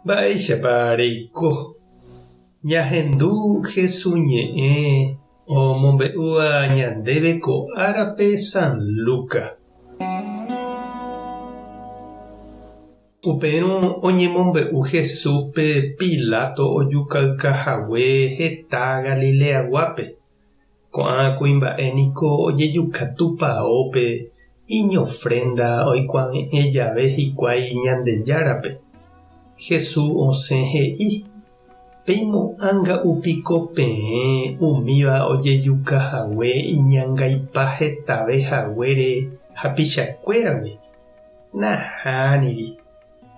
Mba'éichapa reiko? Ñahendu Hesu ñe'ẽ omombe'úva ñandéve ko árape San Luca. Upérõ oñemombe'u Jesúspe Pilato ojukauka hague heta Galileaguápe. Ko'ã kuimba'e niko ojejuka tupaópe iñofrénda oikuave'ẽ jave hikuái Ñandejárape. Jesús osẽ he'i, Peimo'ã nga'u piko peẽ umíva ojejuka hague iñangaipa hetave haguére hapichakuéragui? Nahániri.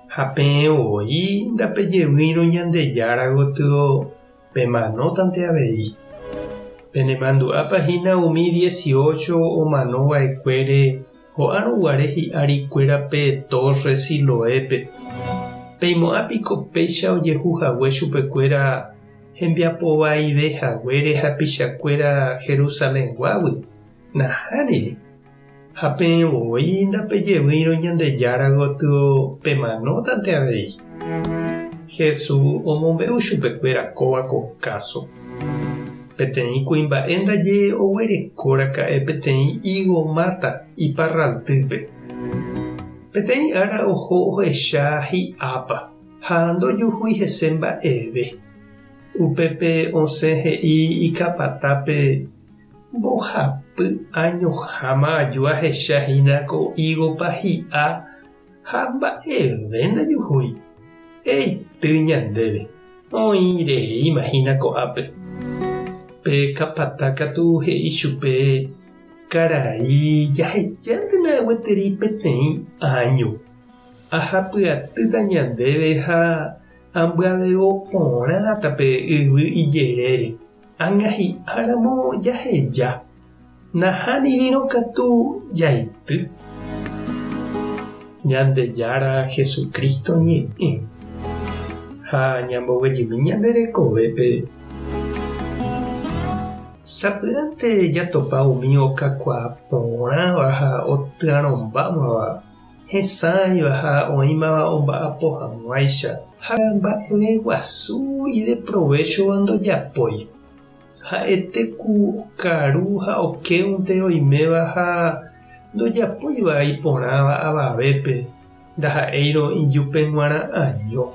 Ha peẽ voi ndapejevýirõ Ñandejára gotyo Pemanótante avei. Penemandu'ápa hína umi dieciocho omano va'ekuére ho'árõ guare hi'ári kuéra pe tórre Siloépe? Peimo'ã piko péicha ojehu hague chupekuéra hembiapo vaive haguére hapichakuéra Jerusalenguágui? Nahániri. Ha peẽ voi ndapejevýirõ Ñandejára gotyo pemanótante avei. Jesús omombe'u chupekuéra kóva ko káso. Peteĩ kuimba'e ndaje oguereko raka'e peteĩ ígo máta iparraltýpe. Peteĩ ára oho ohecha hi'ápa ha ndojuhúi hese mba'eve. Upépe osẽ he'i ikapatápe Mbohapy añoháma aju ahecha hína ko ígopa hi'a ha mba'eve ndajuhúi. Eity ñandéve, oĩ reíma hína ko'ápe. Pe kapata katu he'i chupe, Karai, jahechántena gueteri peteĩ áño. Ahapyatýta ñandéve ha ambyavevo porãta pe yvy ijerére. Ág̃a hi'áramo jaheja, nahánirĩrõ katu jaity. Ñandejára Jesucristo ñe'ẽ ha ñamboguejymi ñande rekovépe. Sapy'ánte jatopa umi okakuaa porãva ha otyarõmbámava. Hesãiva ha oĩmava omba'apo hag̃uáicha. Ha mba'eve guasu ideprovéchova ndojapói. Ha'ete ku okaru ha okéunte oiméva ha ndojapóiva iporãva avavépe, ndaha'éirõ ijupe g̃uarã año.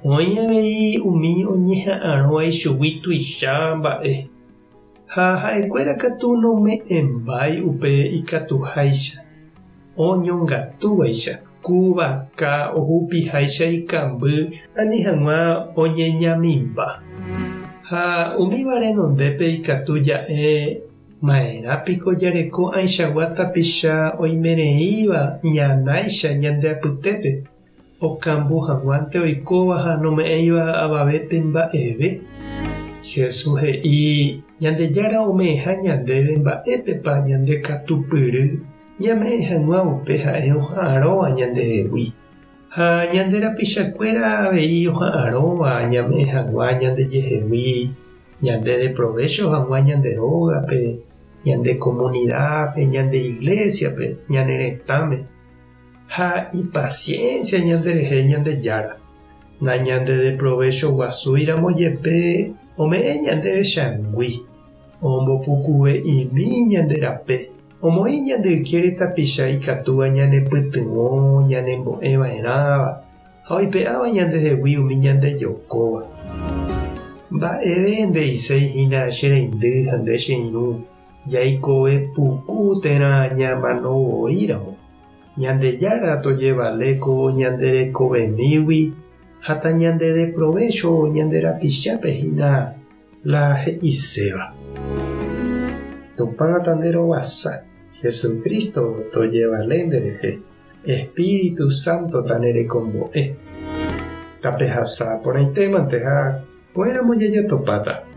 Oĩ avei umi oñeha'arõva ichugui tuicha mba'e. Ha ha'ekuéra katu nome'ẽmbái upe ikatuháicha, oñongatúvaicha, ku vaka ohupiháicha ikamby ani hag̃ua oñeñamimba. Ha umíva renondépe ikatu ja'e ma'erã piko jareko ãichagua tapicha oimereíva ñanáicha ñande apytépe, Okambu hag̃uánte oikóva ha nome'ẽiva avavépe mba'eve. Jesús he'i Ñandejára ome'ẽha ñandéve mba'épepa ñande katupyry ñame'ẽ hag̃ua upe ha'e oha'arõva ñandehegui. Ha ñande rapichakuéra avei oha'arõva ñame'ẽ hag̃ua ñandejehegui ñande deprovécho hag̃ua ñande rógape, ñande komunidápe, ñande iglésiape, ñane retãme. Ha ipasiénsia ñanderehe Ñandejára, nañandedeprovecho guasúiramo jepe ome'ẽ ñandéve changui, ombopukuve'imi ñande rape, omoĩ ñande ykére tapicha ikatúva ñanepytyvõ ñanembo'e va'erãva ha oipe'áva ñandehegui umi ñandejokóva. Mba'eve nde'iséi hína che reindy ha nde che irũ Jaikove puku térã ñamano voíramo, Ñandejára tojevale ko ñande rekovemígui ha tañandedeprovécho ñande rapichápe hína la he'iséva. Tupã tanderovasa, Jesucristo tojevale nderehe, Espíritu Santo tanerekombo'e. Tapehasa porãitémante ha ko'ẽramo jajatopáta.